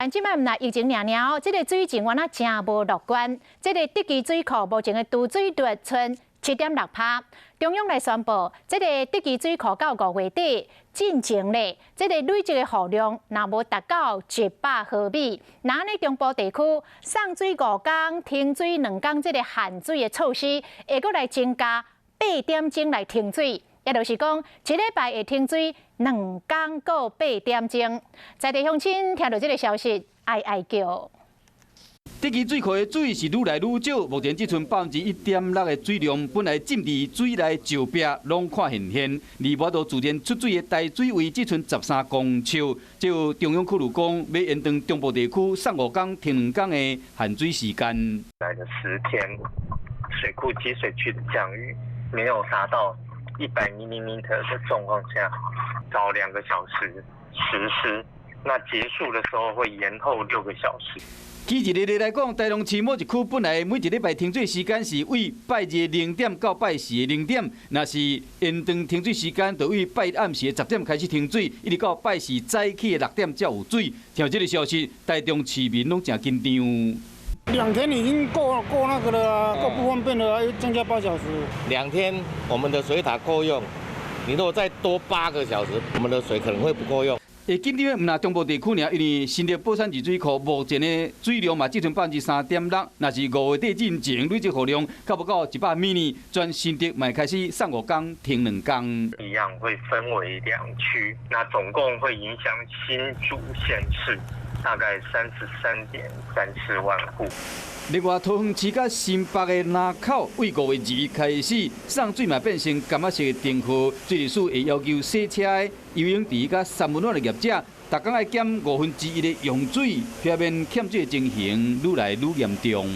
但這擺毋但疫情爾爾哦，這个水情原來誠無樂觀。這个竹崎水庫目前的貯水率賰7.6%。中央來宣布，這个竹崎水庫到5月底進前咧，這个累積的雨量若無達到100毫米，那按呢中部地區送水五工、停水2工這个限水的措施，會閣來增加8點鐘來停水。也就是講，一禮拜會停水2工閣8點鐘。在地鄉親聽著這个消息，哀哀叫。竹崎水庫的水是愈來愈少，目前只賰1.6%的水量，本來浸佇水內石壁攏看現現，而無法度自然出水的台水位只賰13公尺。就中央考慮講，欲延長中部地區送五工停兩工的限水時間。來的10天，水庫積水區的降雨沒有達到100 millimeter 的狀況下，早2個小時實施，那結束的時候會延後6個小時。舉一个例來講，台中市某一區本來每一禮拜停水時間是對拜二0點到拜四的0點，若是延長停水時間，就對拜一暗時的10點開始停水，一直到拜四早起的6點才有水。聽這个消息，台中市民攏誠緊張。 2天已經夠夠那個了，夠不方便了，又增加8小時。 2天我們的水塔夠用，你如果再多8個小時，我們的水可能會不夠用。會緊張的毋但中部地區爾，因為新竹寶山二水庫目前的水量嘛只賰3.6%，若是5月底進前累積雨量較無到100 mm，全新竹嘛開始送五工停兩工。一樣會分為兩區，那總共會影響新竹縣市大概33.34萬戶。另外，桃園市佮新北的林口，對5月2開始送水嘛變成柑仔色的燈號，水利署會要求洗車的游泳池佮三溫暖的業者，逐工愛減1/5的用水，避免欠水的情形愈來愈嚴重。